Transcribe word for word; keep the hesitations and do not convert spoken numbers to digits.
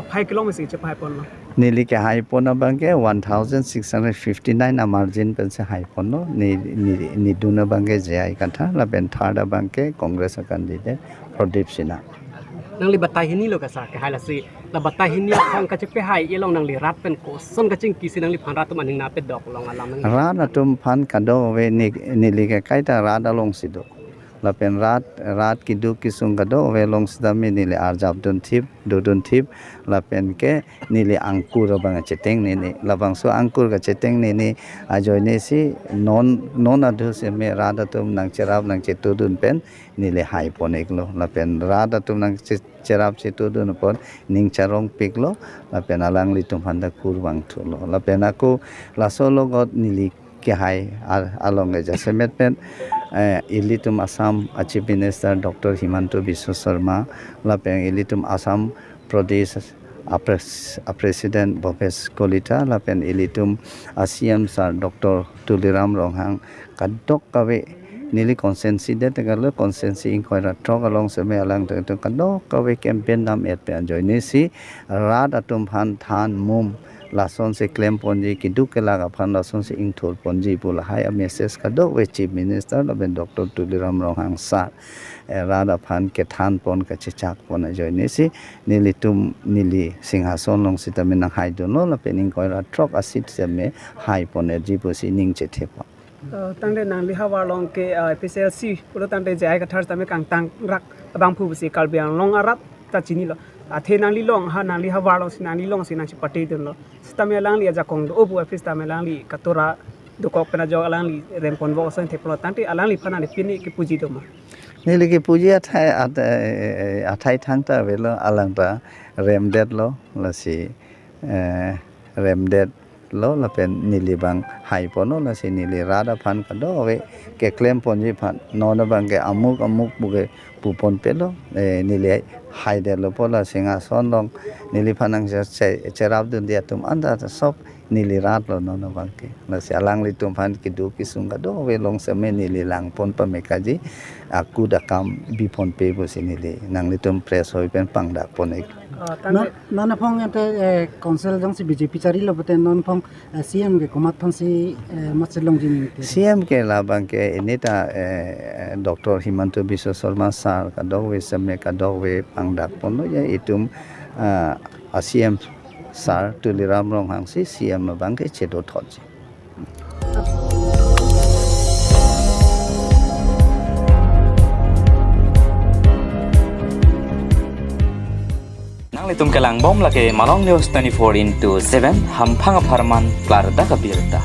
Aphai kelong mesi chepahai ponlo. Neli kehai pon abangke one thousand six hundred fifty nine a margin pensi hai ponlo. Ne, ne, nedun abangke J I Kathar, lapen third abangke Congress a candidate Pradip Sinha. Nangli batai hini lo kasa kehai, lasi la batai hini aphong kachepehai along nangli rat pen koson kachingki si nangliphan rat atum aning na pedok long alam nangli. Rat atum aphan kadokave ne, neli ke kaita rat alongsi do. Lapen rat, rat keduk kesung kadokave along sitame neli arjap dunthip, dodunthip, lapen ke neli angkur abang cheteng nini. Labangso angkur kacheteng nini ajoine si non, non adhu seme rat atum nangcherap nangchetudun pen neli hai pon-iklo. Lapen rat atum nangche-, cherap chetudun apot ning charongpiklo. Lapen alanglitum aphan ta kur vangthulo. Lapen ako laso logot neli kehai al-, along ke jasemet pen, eh, ilitum Assam a Chief Minister Doctor Himanta Biswa Sarma, lapen ilitum Assam Pradesh a pres-, a President Bhupesh Kalita, lapen ilitum a C M Sir Doctor Tuliram Ronghang, kadokave neli constituency det kalo constituency ingkoi ra throk along seme alangtum kadokave campaign dam-et pen ajoine si rat atum aphan than mum lasonsi klem ponji, keduk kelak aphan lasonsi ingthur ponji pu lahai a message kadokave Chief Minister lapen Doctor Tuliram Ronghang Sir, eh, rat aphan kethan pon kachechak pon ajoine si nelitum neli Singhason along sitame nanghaidunlo lapen ingkoi ra throk a seat seme hai pon-ikji pusi ning chethe pon. Eh, tangte nangli havar along ke, eh, A P H L C pulo tangte J I Kathar tame kangtang rak abangphu pusi Karbi Anglong arat ta chinilo. Athe nangli along ha, nangli havar alongsi, nangli alongsi nangchepatedunlo. Sitame alangli ajakong do-o pu aphi sitame alangli katora dokok pen ajok alangli rem ponbom asai theplo, tangte alangliphan nangli pini kepuji do ma? Neli kepuji athai at-, eh, athai thangta avelo, alang ta remdetlo, lasi, eh, remdetlo lapen neli abang hai ponlo, lasi neli rat aphan kadokave keklem ponji aphan non abangke amuk amuk puke pu ponpelo, eh, neli haidetlo pu la Singhason along neliphan nangche-, che-, cherap dunde atum anta ta sop neli rat lo non abangke. Lasi alanglitum aphan keduk kesung kadokave along seme neli lang pon pame kaji, akut akam bi ponpe pusi neli nanglitum press hoi pen pangdak pon-ik. Ah, non, tangte non aphong ante, eh, council jongsi B J P charilo pute non aphong, eh, C M ke komat aphansi, eh, mat chelongji ningte? C M ke labangke ini ta, eh, Doctor Himanta Biswa Sarma Sir kadokave seme kadokave pangdak ponlo ya itum, ah, a C M Sir Tuliram Ronghang si C M abangke chedothotji. Nanglitum kelangbom lake Malong News twenty-four into seven, hamphang apharman klardak abirta.